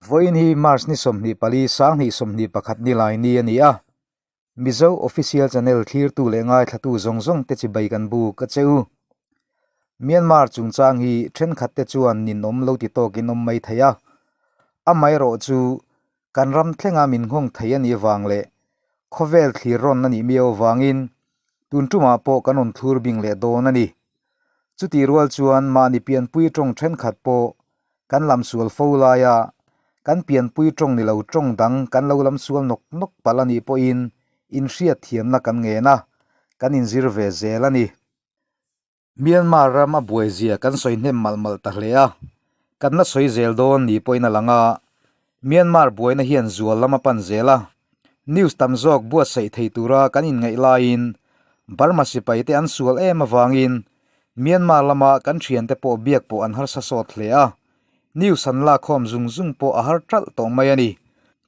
Vawiin hi March ni 24, 2021 nilai ni a ni a. Mizo Official Channel thlirtu leh ngaithlatu zawng zawng te chibai kan buk a che u. Myanmar chungchang hi thenkhat te chuan ninawm lo ti tawkin awm mai thei a. Amaherawh chu kan ram thlenga min nghawng thei a nih vang leh khawvel thlir rawn a nih miau avangin tun tumah pawh kan rawn thlur bing leh dawn a ni. Chutih rual chuan mahni pianpui tawng thenkhat pawh kan lam sual fo laia kan pianpui tawng ni lo tawng dang kan lo lam sual nawk nawk palh a nih pawhin inhriat thiamna kan ngen a, kan inzir ve zel a ni. Myanmar ram a buai zia kan sawi hnem malh malh ta hle a, kan la sawi zel dawn ni pawhin a lang a, Myanmar buaina hian zual lam a pan zel a, news tam zawk buatsaih thei tura kan inngaih laiin Burma sipai te an sual em avangin Myanmar lama kan thiante pawh biak pawh an harsa sawt hle a, news an lakkhawm zung zung pawh a har ṭalh tawh mai a ni.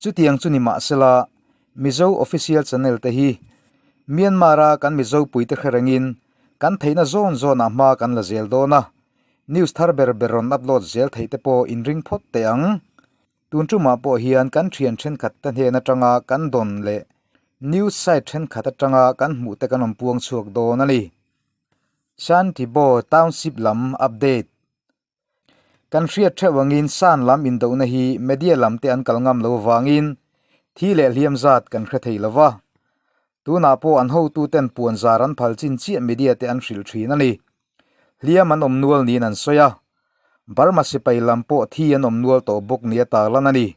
Chutiang chu ni mahsela Mizo official channel te hi Myanmar-a kan Mizo puite hre rengin kan theihna zawn zawnah hma kan la zel dawn a, News thar ber ber rawn upload zel theih te pawh inring phawt teh ang. Tun tumah pawh hian kan thian thenkhat te hnen atanga kan dawn leh news site thenkhat atanga kan hmuh te kan rawn puang chhuak dawn a ni. Shantibo Township lam update. Kan hriat theuh angin San lam indohna hi media lam te an kal ngam lo avangin thi leh hliam zat kan hre thei lo va. Tunah pawh an hotuten puan zar an phal chin chiah media te an hrilh thin a ni. Hliam an awm nual niin an sawi a, Burma sipai lam pawh thi an awm nual tawh bawk nia tarlan a ni.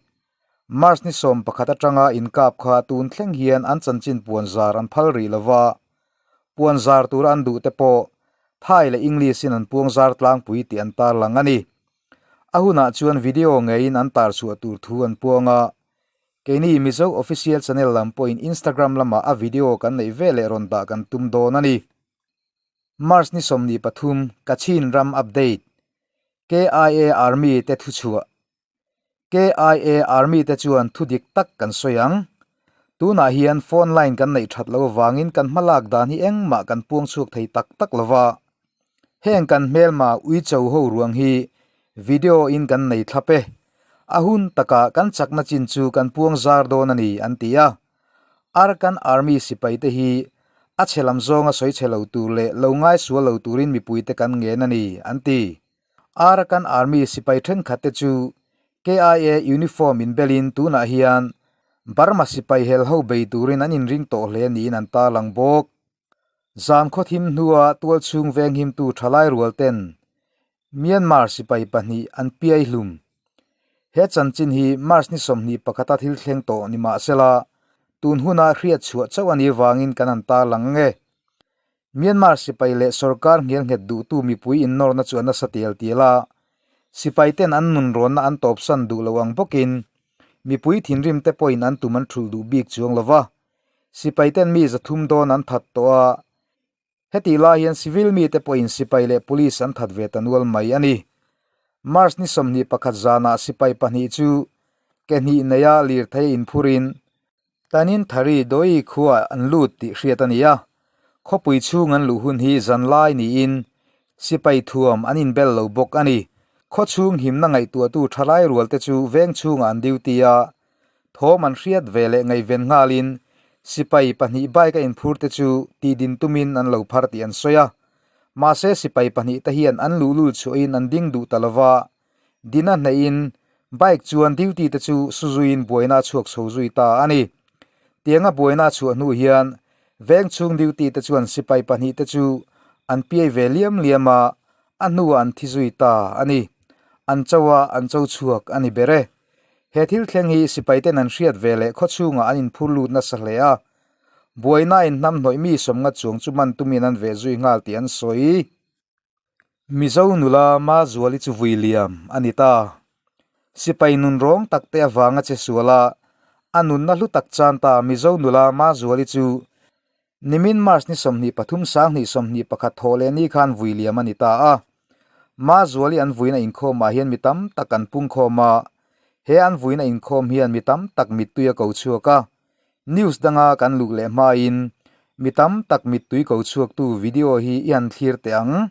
March ni 11 atanga inkap kha tun thleng hian an chanchin puan zar an phal rih lo va, puan zar tura an duh te pawh Thai leh English in an puang zar tlangpui tih an tarlang a ni. A hunah chuan video ngeiin an tar chhuah tur thu an puang a, keini Mizo Official Channel lam pawhin Instagram lamah a video kan neih veleh rawn dah kan tum dawn a ni. March ni 23 Kachin ram update KIA Army te thuchhuah KIA Army te chuan thu dik tak kan sawi ang. Tunah hian phone line kan neih that loh avangin kan hmalak dan hi engmah kan puang chhuak thei tak tak lo va. Heng kan hmelma uicho ho ruang hi video in kan nei thlap e. A hun takah kan chakna chin chu kan puang zar dawn a ni an ti a. Arakan Army sipai te hi a chhe lam zawnga sawi chhe lo tur leh lo ngaisual lo turin mipuite kan ngen a ni an ti. Arakan Army sipai thenkhat te chu KIA uniform inbelin tunah hian Burma sipai hel ho bei turin an inring tawh hle niin an tarlang bawk. Zan khawthim hnua tualchhung venghimtu thalai rual ten Myanmar sipai pahnih an piai hlum. He chanchin hi March ni 21 a thil thleng tawh ni mahsela tun huna hriat chhuah chauh a nih vangin kan han tarlang nge. Myanmar sipai leh sorkar nghelnghet duhtu mipui innawrna chu a nasa tial tial a, sipai ten an nunrawnna an tawpsan duh lo ang bawkin mipui thinrim te pawhin an tum an thulh duh bik chuang lo va, sipai ten mi 300 dawn an that tawh a, hetih lai hian civil mite pawhin sipai leh police an that ve ta nual mai a ni. March ni 21 zanah sipai pahnih chu ke hnih neia lirthei inphurin Tanin Thari Doi khua an lut tih hriat a ni a, khawpui chhung an luh hun hi zan lai niin sipai thuam an inbel lo bawk a ni. Khaw chhung himna ngaihtuahtu thalai rual te chu veng chhungah an duty a, thawm an hriat ve leh ngaihven nghalin sipai pahnih bike a inphur te chu tihdin tumin an lo phar tih an sawi a. Mahse sipai pahnih te hian an luhlul chhuahin an ding duh ta lova, Dina hneihin bike chuan duty te chu suzuiin buaina a chhuak chho zui ta a ni. Tianga buaina a chhuah hnu hian veng chhung duty te chuan sipai pahnih te chu an piai ve liam liam a, a hnuah an thi zui ta a ni. An cho a, an cho chhuak a ni ber e. He thil thleng hi sipai ten an hriat ve leh khaw chhungah an inphur lut nasa hle a. Buaina inhnam hnawih mi sawmnga chuang chu man tumin an veh zui nghal tih an sawi. Mizo nula Mazuali chu vui liam a ni ta. Sipai nun rawng tak te avanga che sual a, a nunna hlu tak chan ta Mizo nula Mazuali chu nimin March ni 23 2021 thawh leh ni khan vui liam a ni ta a. Mazuali an vuina inkhawmah hian mi tam tak an pungkhawm a, he an vuina inkhawm hian mi tam tak mittui a ko chhuak a. News danga kan luh leh hmain mi tam tak mittui ko chhuaktu video hi i han thlir teh ang.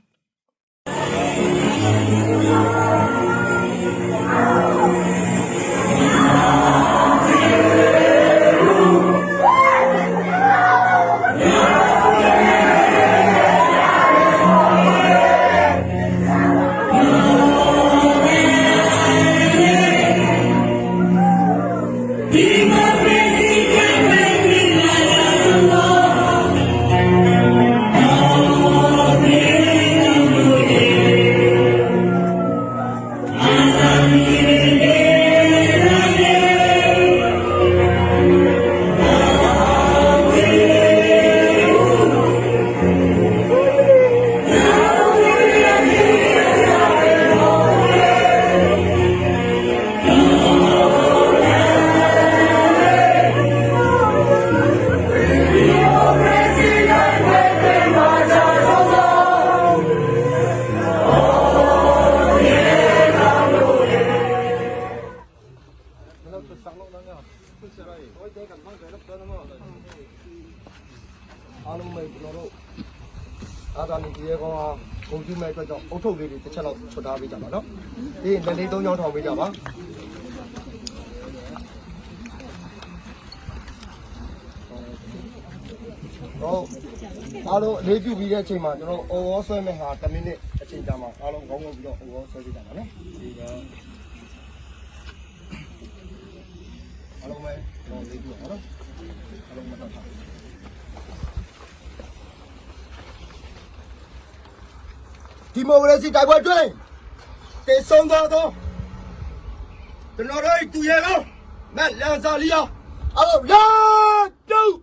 အားလုံးပဲကျွန်တော်တို့အာသာနေဒီရဲကောင်းအောင်ဂုံကျူးမဲ့အတွက်ကြောင့်အုတ်ထုတ်လေးတွေတစ်ချက်တော့ချွတ်ထားပေးကြပါနော်။ပြီးရင်လက်လေးသုံးချောင်းထောင်ပေးကြပါ။ဟုတ်အားလုံးအလေးပြုပြီးတဲ့အချိန်မှာကျွန်တော်အော်အောဆွဲမဲ့ဟာ10မိနစ်အချိန်ကြာမှာအားလုံးခေါင်းငုံပြီးတော့အော်အောဆွဲပေးကြပါနော်။ဒီကအားလုံးပဲကျွန်တော်လေးပြုပါနော်။အားလုံးမတော်ပါ ဒီမိုကရေစီတိုက်ပွဲတွင်တေဆုံးသွားသောကျွန်တော်တို့သူရဲကောင်းမက်လန်စာလီယာအလုံးလာတုတ်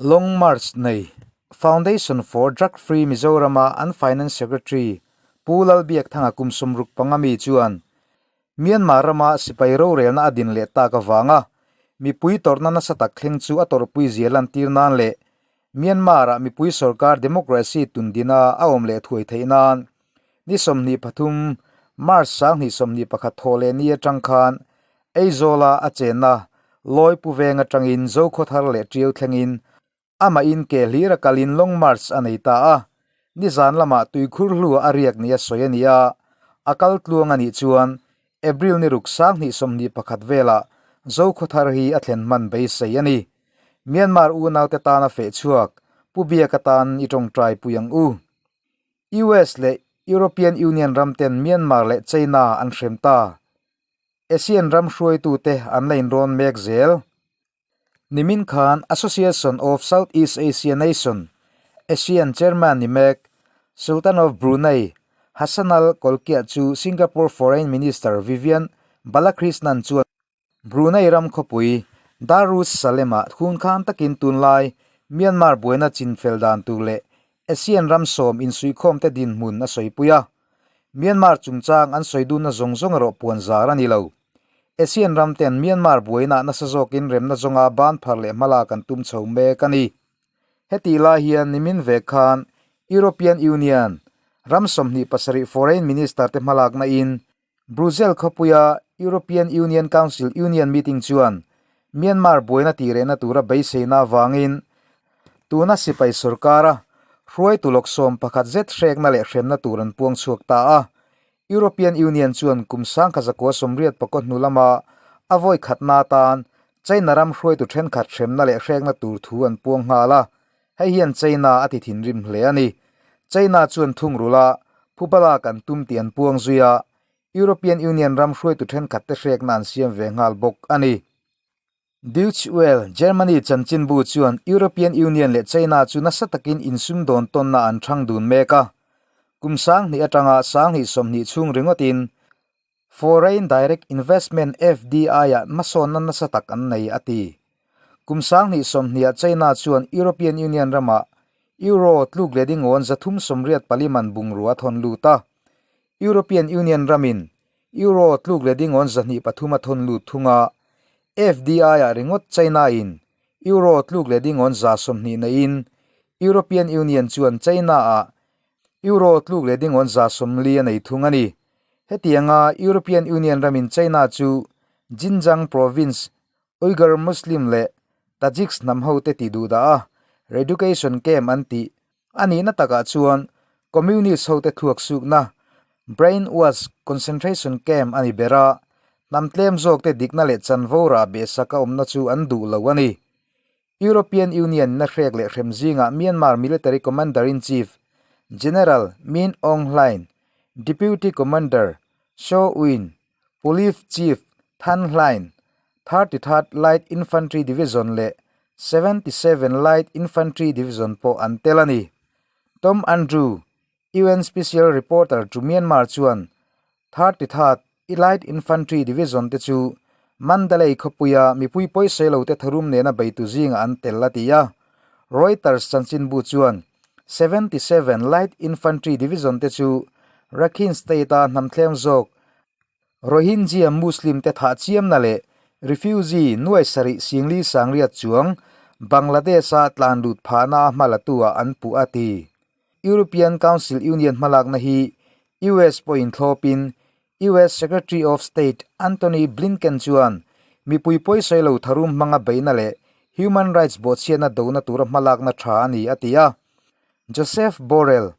Long March nei Foundation for Drug Free Mizoram-a an Finance Secretary Pu Lalbiakthanga kum 65 mi chuan Myanmar rama sipai rorelna a din leh tak avanga mipui tawrhna nasa tak thleng chu a tawrhpui zia lantir nan leh Myanmar-ah mipui sorkar democracy tundina a awm leh thuai theih nan ni 23 March 2021 thawh leh ni atang khan Aizawla a chenna Lawi Pu Veng atangin Zokhawthar leh Tiau thlengin amah in ke hlir a kalin Long March a nei ta a, nizan lamah tuikhur hlu a riak ni a sawi a ni a, a kal tluang a nih chuan April ni ruk 2021 velah Zokhawthar hi a thlen hman beisei a ni. Myanmar unaute tana feh chhuak Pu Biaka tan i tawngtai pui ang u. US leh European Union ramten Myanmar leh China an hrem ta. ASEAN ram hruaitute an la inrawn mek zel. Nimin khan Association of Southeast Asia Nation, ASEAN Chairman ni mek Sultan of Brunei, Hassanal Bolkiah chu Singapore Foreign Minister Vivian Balakrishnan chuan Brunei ram khawpui Darus Salem-ah hunkhan takin tunlai Myanmar buaina chinfel dan tur leh ASEAN ram sawm insuihkhawmte dinhmun a sawipui a. Myanmar chungchang an sawi dunna zawng zawng erawh puan zar a ni lo. ASEAN ram ten Myanmar buaina nasa zawkin remna zawnga ban phar leh hmalak an tum chho mek a ni. Hetih lai hian nimin ve khan European Union ram 27 Foreign Minister te hmalakna in Brussels khawpuia European Union Council Union meeting chuan Myanmar buaina tihrehna tura beiseina avangin tuna sipai sorkara hruaitu lawk 11 zet hrekna leh hremna tur an puang chhuak ta a. European Union chuan kum 1980 pakaw hnu lama a vawi khatna atan China ram hruaitu thenkhat hremna leh hrekna tur thu an puang nghal a, hei hian China a ti thinrim hle a ni. China chuan thungrula phuba kan tum tih an puang zui a, European Union ram hruaitu thenkhat te hrekna an siam ve nghal bawk a ni. Deutsche Welle, Germany chanchinbu chuan European Union leh China chu nasa takin insumdawn tawnna an thang dun mek a, kum 2000 atanga 2020 chhung ringawtin Foreign Direct Investment, FDI, ah hmasawnna nasa tak an nei, a ti. Kum 2020 ah China chuan European Union ramah Euro tluk leh dingawn 384 man bungrua a thawn lut a. European Union ramin Euro tluk leh dingawn 203 a thawn lut thung a. FDI ah ringawt China in Euro tluk leh dingawn 120 neiin European Union chuan China ah Euro tluk leh dingawn 40 a nei thung a ni. Hetianga European Union ramin China chu Xinjiang province Uyghur Muslim leh Tajiks hnam hote ti duh dah a, reeducation camp an tih a nihna takah chuan Communist hote thluak sukna brainwash concentration camp a ni ber a, hnam tlem zawkte dikna leh chanvo rah behsak a awmna chu an duh lo a ni. European Union na hrek leh hrem zingah Myanmar Military Commander-in-Chief General Min Aung Hlaing, Deputy Commander Saw Win, Police Chief Than Hlaing, 33rd Light Infantry Division leh 77 Light Infantry Division pawh an tel a ni. Tom Andrew, UN Special Reporter to Myanmar chuan 33rd Light Infantry Division te chu Mandalay khawpuia mipui pawisawi lo te tharum nena beitu zingah an tel a ti a. Reuters chanchinbu chuan 77 Light Infantry Division te chu Rakhine State-a hnamthleng zawk Rohingya Muslim te thah chiamna leh refugee nuai sarih singli sangriat chuang Bangladesh-a tlan lut phahna a hma latu ah an puh a ti. European Council Union hmalakna hi US pawhin thlawpin US Secretary of State Antony Blinken chuan mipui pawisawi lo tharum hmanga beihna leh human rights bawhchhiatna dona tura hmalakna tha a ni a ti a. Josep Borrell,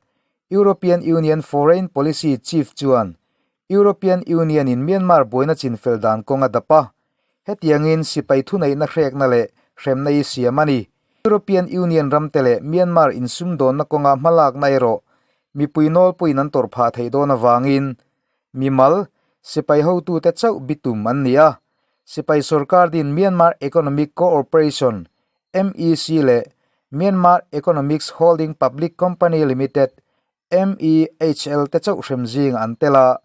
European Union Foreign Policy Chief chuan European Union in Myanmar buaina chinfel dan kawng a dap a, hetiangin sipai thuneihna hrekna leh hremna i siam a ni. European Union ramte leh Myanmar insumdawnna kawnga hmalakna erawh mipui nawlpuiin an tawrh phah theih dawn avangin mimal sipai hotute chauh bitum an ni a. Sipai sorkar din Myanmar Economic Cooperation, MEC, leh Myanmar Economics Holding Public Company Limited, MEHL te chauh hrem zing an tel a,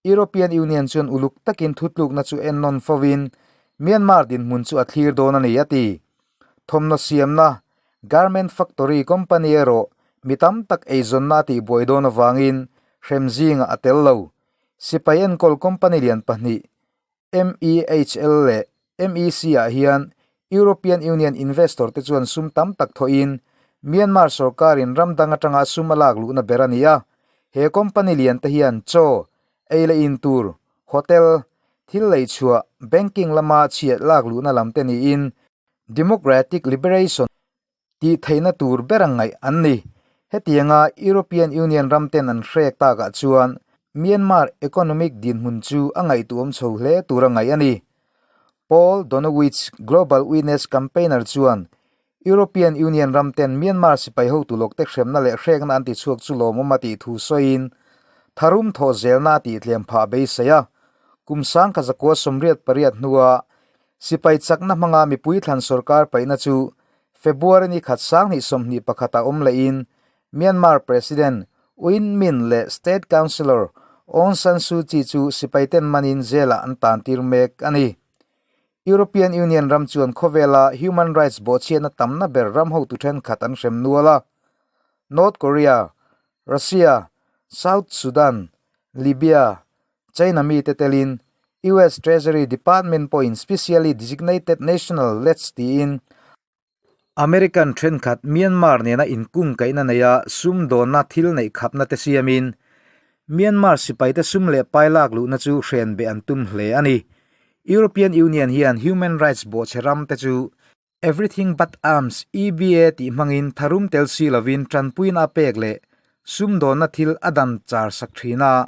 European Union chuan uluk takin thutlukna chu ennawn fovin Myanmar dinhmun chu a thlir dawn a ni a ti. Thawmhnaw siamna, garment factory, company erawh mi tam tak eizawnna a tihbuai dawn avangin hrem zingah a tel lo. Sipai enkawl company lian pahnih MEHL leh MEC ah hian European Union investor te chuan sum tam tak thawhin Myanmar sorkarin ram dang atanga sum a lak luhna ber a ni a. He company lian te hian chaw, ei leh in tur, hotel, thil lei chhuah, banking lama chhiat lak luhna lam te niin Democratic Liberation tih theihna tur ber ang ngaih an ni. Hetianga European Union ram ten an hrek takah chuan Myanmar economic dinhmun chu a ngaihtuahawm chho hle tur a ngaih a ni. Paul Donowitz, Global Witness campaigner chuan European Union ram ten Myanmar sipai hotu lawkte hremna leh hrekna an tichhuak chu lawmawm a tih thu sawiin tharum thawh zelna a tihtlem phah beisei a. Kum 1988 hnua Sipai chakna hmanga mipui thlan sorkar paihna chu February ni khat 2021 ah awm lehin Myanmar President Win Myint leh State Counsellor Aung San Suu Kyi chu sipaiten manin jail-ah an tantir mek a ni. European Union ram chuan khawvela human rights bawhchhiatna tamna ber ram hotu thenkhat an hrem nual a. North Korea, Russia, South Sudan, Libya, China mite telin US Treasury Department pawhin Specially Designated National Lets tiin American thenkhat Myanmar nena inkungkaihna neia sumdawnna thil neih khapna te siamin Myanmar sipaite sum leh pai lak luhna chu hren beh an tum hle a ni. European Union hian human rights bawhchhe ram te chu Everything But Arms, EBA, tih hmangin tharum tel si lovin tanpuina a pek leh sumdawnna thil a dan char sak thin a,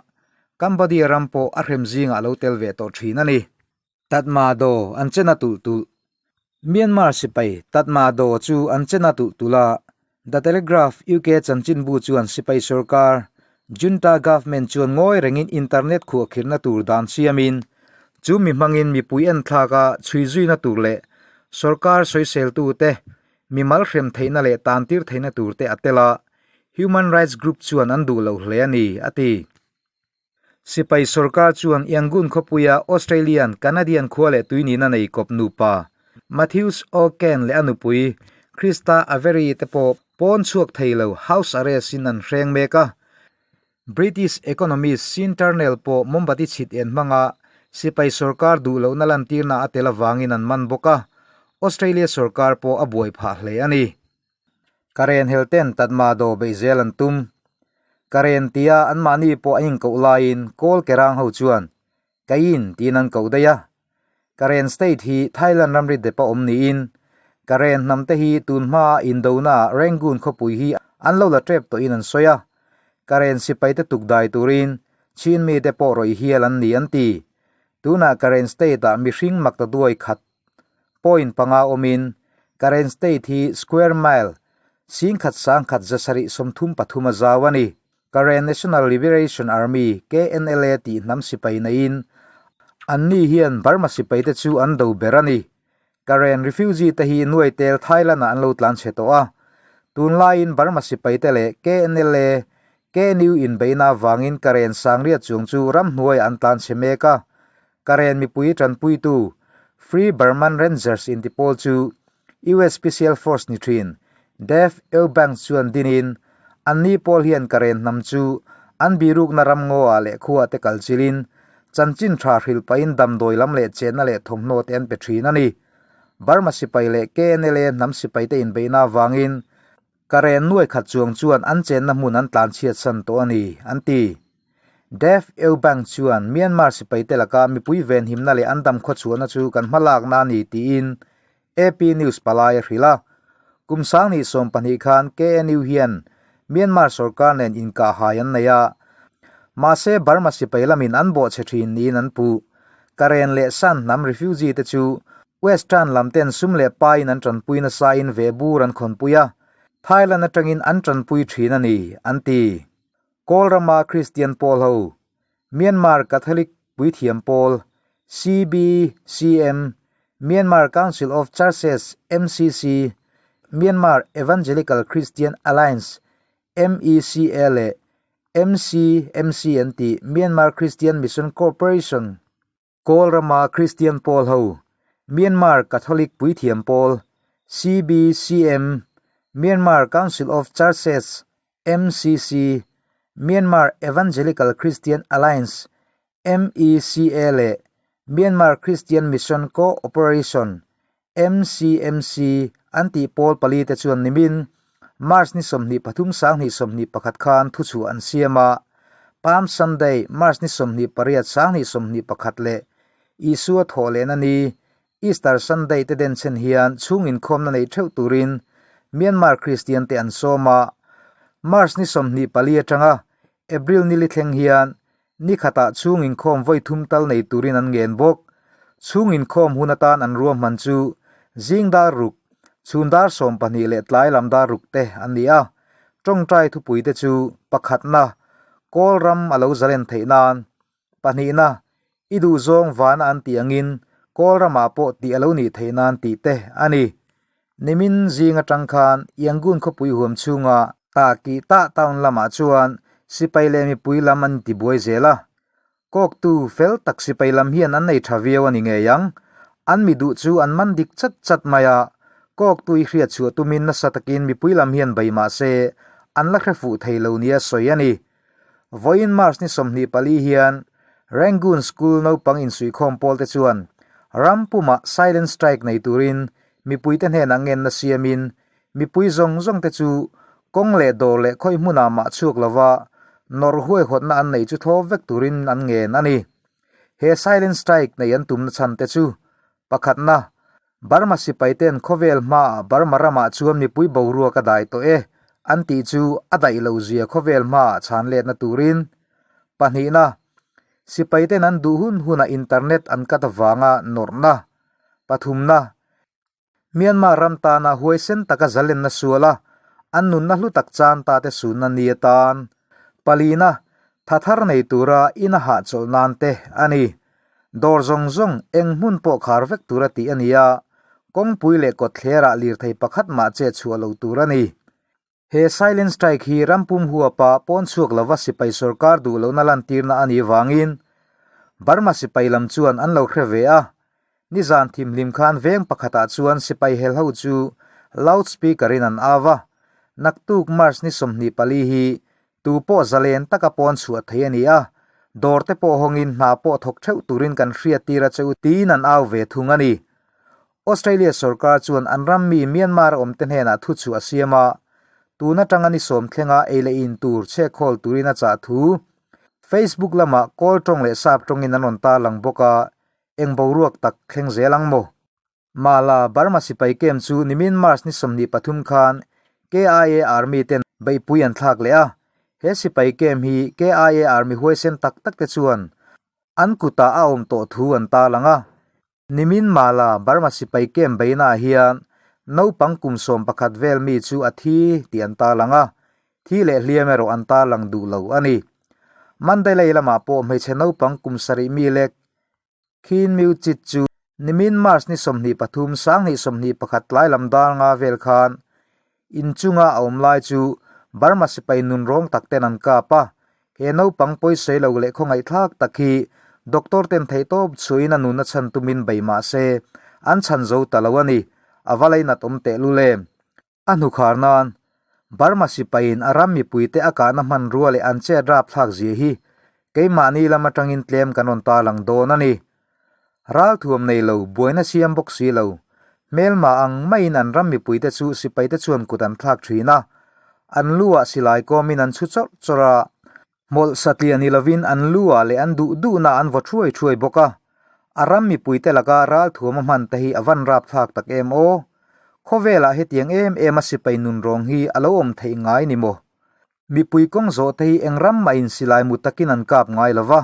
Cambodia ram pawh a hrem zingah a lo tel ve tawh thin a ni. Tatmadaw an chena tulh tulh. Myanmar sipai Tatmadaw chu an chena tulh tulh a, The Telegraph UK chanchinbu chuan sipai sorkar, Junta government chuan ngawi rengin internet khuahkhirhna tur dan siamin, chu mi hmangin mipui enthlak a chhui zuina tur leh sorkar sawiseltute mimal hrem theihna leh tantir theihna turte a tel a, human rights group chuan an duh lo hle a ni, a ti. Sipai sorkar chuan Yangon khawpuia Australian, Canadian khua leh tui nihna nei kawp nupa Matthews O'Kane leh a nupui Krista Avery te pawh pawn chhuak thei lo house arrest in an hreng mek a. British economist Sean Turnell pawh mombati chhit en hmanga sipai sorkar duh lohna lantirna a tel avangin an man bawk a, Australia sorkar pawh a buai phah hle a ni. Karen hel ten Tatmadaw beih zel an tum. Karen tia anmahni pawh an inkoh laiin Kawl Kerang ho chuan Kayin tiin an koh daih a. Karen state hi Thailand ramri depa awm niin Karen hnam te hi tun hmaa Indonaah Rangoon khawpui hi an lo la tep tawhin an sawi a. Karen sipaite tukdai turin Chin mite pawh rawih hial an ni an ti. Tunah Karen state-ah mihring makta duai khat Point panga awmin Karen State hi square mile 10,000 1,233 a zau a ni. Karen National Liberation Army, KNLA, tih hnam sipai neiin anni hian Burma sipaite chu an do ber a ni. Karen refugee te hi nuai tel Thailand-ah an lo tlan chhe tawh a. Tunlaiin Burma sipaite leh KNLA, KNU inbeihna avangin Karen sangriat chuang chu ramhnuaiah an tlan chhe mek a. Karen mipui tanpuitu Free Burman Rangers inti pawl chu US Special Force ni thin Dave Eubanks chuan dinin anni pawl hian Karen hnam chu an birukna ramngaw-ah leh khuaah te kal chilin chanchin tha hrilh pahin damdawi lam leh chenna leh thawmhnaw te an pe thin a ni. Burma sipai leh KNLA hnam sipaite inbeihna avangin Karen nuai khat chuang chuan an chenna hmun an tlanchhiat san tawh a ni, an ti. Dave Eubank chuan Myanmar sipaite laka mipui venhimna leh an dam khawchhuahna chu kan hmalakna a ni tiin AP News palai a hrilh a. Kum 2012 khan KNU hian Myanmar sorkar nen inkahhai an nei a, mahse Burma sipai lamin an bawhchhe thin niin an puh. Karen leh Shan hnam refugee te chu Western lam ten sum leh paiin an tanpui nasain vehbur an khawnpui a, Thailand atangin an tanpui thin a ni, an ti. Kawl rama Kristian pawl ho, Myanmar Catholic Puithiam Pawl, CBCM, Myanmar Council of Churches, MCC, Myanmar Evangelical Christian Alliance, MECA, leh MCMC an tih Myanmar Christian Mission Corporation, Kawl rama Kristian pawl ho, Myanmar Catholic Puithiam Pawl, CBCM, Myanmar Council of Churches, MCC, Myanmar Evangelical Christian Alliance, MECA, leh Myanmar Christian Mission Co-operation, MCMC, an tih pawl pali te chuan nimin March ni 23 2021 khan thuchhuah an siam a, Palm Sunday, March ni 28 2021 leh Isua thawh lehna ni, Easter Sunday te denchhen hian chhung inkhawmna nei theuh turin Myanmar Kristian te an sawm a, March ni 24 atanga April ni li thleng hian ni khatah chhung inkhawm vawi thum tal nei turin an ngen bawk. Chhung inkhawm hun atan an ruahman chu zing dar ruk, chhun dar 12 leh tlai lam dar ruk te an ni a. Tawngtai thupui te chu pakhatna, Kawl ram a lo zalen theih nan, pahnihna, I duhzawng vana an tih angin Kawl ramah pawh tih a lo nih theih nan tih te a ni. Nimin zing atang khan Yangon khawpui huam chhunga Ta Ki Ta town lamah chuan sipai leh mipui lam an intibuai zel a. Kawktu fel tak sipai lam hian an nei tha viau a ni ngei ang. An mi duh chu an man dik chat chat mai a, kawktu i hriat chhuah tumin nasa takin mipui lam hian bei mah se an la hre fuh thei lo nia sawi a ni. Vawiin March ni 24 hian Rangoon School naupang insuihkhawm pawlte chuan ram pumah silent strike nei turin mipuite hnenah ngenna siamin Mipui zawng zawng te chu kawng leh dawr leh khawi hmunah mah chhuak lova nawrh huaihawtna an neih chu thlawp vek turin an ngen a ni. He silent strike nei an tumna chhan te chu, pakhatna, Burma sipai ten khawvel hmaah Burma ramah chuan mipui boruak a dai tawh e an tih chu a daih lo zia khawvel hmaah chhan letna turin, pahnihna, sipai ten an duh hun hunah internet an cut avanga nawrhna, pathumna, Myanmar ram tana huaisen taka zalenna sual a, an nunna hlu tak chan ta te sunna ni atan palina tha thar nei tura in a hahchawlh nan te a ni. Dawr zawng zawng eng hmun pawh khar vek tura tih a ni a, kawngpui leh kawtthlerah lirthei pakhat mah che chhuah lo tur a ni. He silent strike hi rampum huapa pawn chhuak lova sipai sorkar duh lohna lantirna a nih vangin Burma sipai lam chuan an lo hre ve a. Nizan thimhlim khan veng pakhatah chuan sipai hel ho chu loud speaker in an au a, naktuk March ni 24 hi tu pawh zalen taka pawn chhuah thei a ni a, dawr te pawh hawngin hna pawh thawk theuh turin kan hriattir a che u tiin an au ve thung a ni. Australia sorkar chuan an ram mi Myanmar a awmte hnenah thu chhuah a siam a, tun atanga ni sawm thlenga ei leh in tur chhekhawl turin a chah thu Facebook lamah kawl tawng leh sap tawngin an rawn tarlang bawk a, eng boruak tak thleng zel ang maw? Mala Burma sipai camp chu nimin March ni 23 khan KIA Army ten beihpui an thlak leh a, he sipai camp hi KIA Army huaisen tak tak te chuan an kutah a awm tawh thu an tarlang a. Nimin Mala Burma sipai camp beihnaah hian naupang kum 11 vel mi chu a thi tih an tarlang a, thi leh hliam erawh an tarlang duh lo a ni. Mandalay lamah pawh hmeichhe naupang kum 7 mi lek Khin Myu Chit chu nimin March ni 23 2021 tlai lam dar nga vel khan inchunga a awm lai chu Burma sipai nunrawng tak ten an kap a, He naupang pawisawi lo leh khawngaihthlak tak hi doctor ten theihtawp chhuahin a nuna chhan tumin bei mah se, an chhan zo ta lo a ni. A va lainat awm tehlul em? A hnukhar nan, Burma sipaiin a ram mipuite a kahna hmanrua leh an chet rapthlak zia hi keimahni lam atangin tlem kan rawn tarlang dawn a ni. Ralthuam nei lo, buaina siam bawk si lo. Hmelma ang maiin an ram mipuite chu sipaite chuan kut an thlak thin a, an lu ah silai kawmin an chhu chawrh chawrh a, hmawlh satliah ni lovin an lu ah leh an duh duhna an vaw thuai thuai bawk a. A ram mipuite laka ralthuam a hman te hi a van rapthlak tak em aw? Khawvelah hetiang em em a sipai nunrawng hi a lo awm theih ngai ni maw? Mipui kawng zawh te hi eng ram mahin silai mu takin an kap ngai lo va.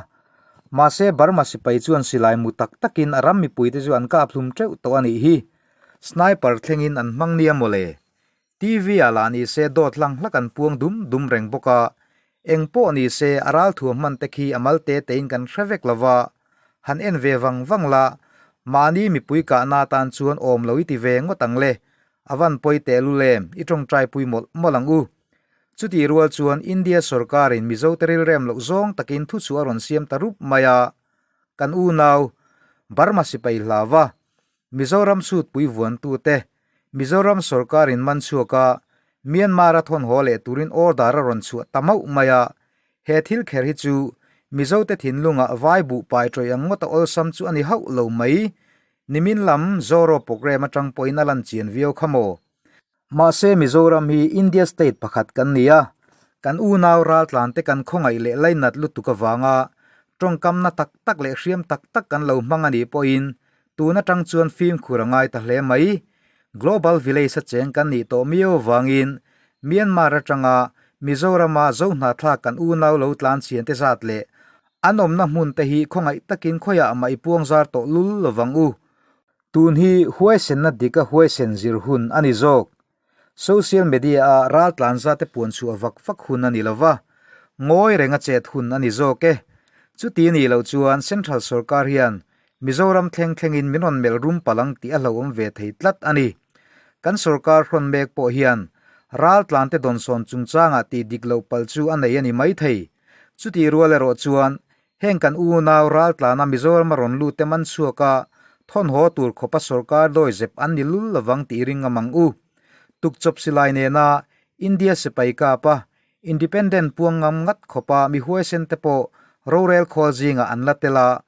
Mahse Burma sipai chuan silai mu tak takin a ram mipuite chu an kap hlum teuh tawh a nih hi. Sniper thlengin an hmang nia mawle. TV ah lah ni se dawt hlang hlak an puang dum dum reng bawk a. Eng pawh ni se a ralthuam hman te khi a mal te tein kan hre vek lo va. Han en ve vang vang la, mahni mipui kahna atan chuan awm lo i ti ve ngawt ang le. A van pawi tehlul em, i tawngtai pui mawlh mawlh ang u. Chutih rual chuan India sorkarin Mizote rilrem loh zawng takin thuchhuah a rawn siam ta rup mai a, kan unau Burma sipai hlava Mizoram sutpui vuantute Mizoram sorkarin man chhuak a, Myanmar a thawn haw leh turin order a rawn chhuah ta mauh mai a, he thil kher hi chu Mizote thinlungah vai buh pai tawih ang ngawt a awlsam chu a ni hauh lo mai. Nimin lam Zoro programme atang pawhin a lan chian viau kha maw? Mahse Mizoram hi India state pakhat kan ni a, kan unau raltlan te kan khawngaih leh lainat lutuk avanga tawngkamna tak tak leh hriam tak tak kan lo hmang a nih pawhin tun atang chuan fimkhur a ngai ta hle mai. Global village a cheng kan nih tawh miau avangin Myanmar atanga Mizorama Zohnahthlak kan unau lo tlan chhian te zat leh an awmna hmun te hi khawngaih takin khawiah mah i puangzar tawh lul lovang u. Tun hi huaisenna dik a huaisen zir hun a ni zawk. Social media a raltlan zate puan chhuah vak vak hun a ni lo va, ngawi reng a chet hun a ni zawk e. Chuti nih loh chuan Central sorkar hian Mizoram thleng thlengin min rawn melh rum palh ang tih a hlauhawm ve thei tlat a ni. Kan sorkar hrawn mek pawh hian raltlante dawnsawn chungchangah tih dik loh palh chu a nei a ni maithei. Chutih rual erawh chuan. Heng kan unau raltlana Mizorama rawn lut te man chhuak a, thawn haw tur khawpa sorkar dawi zep an ni lul lovang tih ring ngam ang u. Tukchawp silai nena India sipai kap a, Independent puang ngam ngat khawpa mi huaisen te pawh rorel khawl zingah an la tel a,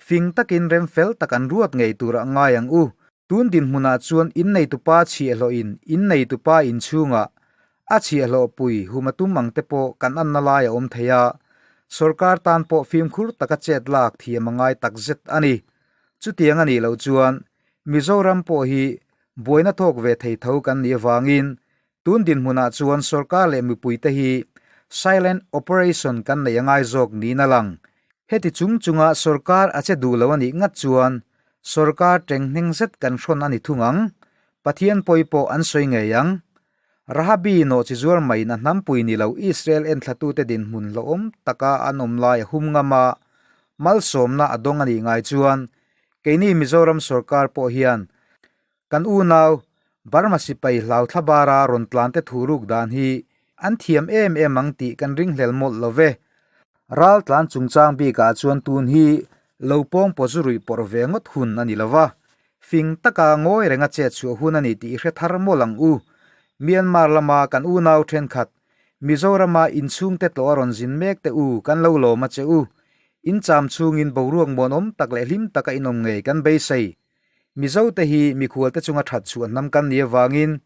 fing takin rem fel tak an ruat ngei turah ngai ang u. Tun dinhmunah chuan inneitupa chhiahhlawhin inneitupa inchhungah a chhiahhlawh pui hum a tum ang te pawh kan anna lai a awm thei a, sorkar tan pawh fimkhur taka chet lak thiam a ngai takzet a ni. Chutiang a nih loh chuan Mizoram pawh hi buaina thawk ve thei tho kan nih avangin Tun dinhmunah chuan sorkar leh mipuite hi silent operation kan nei a ngai zawk niin a lang. Heti chung chunga sorkar a che duh lo a nih ngat chuan sorkar teng hneng zet kan hrawn a ni thung ang. Pathian pawi pawh an sawi ngei ang. Rahabi nawhchi zuar maiin a hnampui ni lo Israel enthlatute dinhmun hlauhawm taka an awm lai a hum ngam a, malsawmna a dawng a nih ngai chuan keini Mizoram sorkar pawh hian Kan unau, Burma sipai hlau thlabara rawn tlante thu ruk dan hi an thiam em em ang tih kan ringhlel mawlh lo ve. Ral tlan chungchang bikah chuan tun hi lo pawng paw zu ruih pawrh ve ngawt hun a ni lo va, fing taka ngawi renga chet chhuah hun a ni tih i hre thar mawlh ang u. Myanmar lama kan unau thenkhat, Mizorama inchhungte tlawh a rawn zin mek te u kan lo lawm a che u. In cham chhungin boruak muanawm tak leh hlim taka inawm ngei kan beisei. Mizote hi mikhualte chunga that chhuah hnam kan nih avangin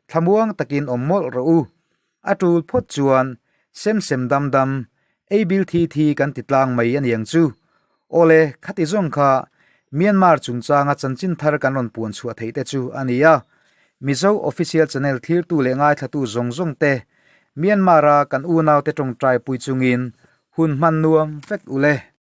thlamuang takin awm mawlh rawh u. A tul phawt chuan sem sem dam dam, ei bil thi thi kan ti tlang mai a niang chu. Awle, khati zawng kha Myanmar chungchanga chanchin thar kan rawn puan chhuah theih te chu a ni a. Mizo Official Channel thlirtu leh ngaithlatu zawng zawng te Myanmar-a kan unaute tawngtai pui chungin hun hman nuam vek u le.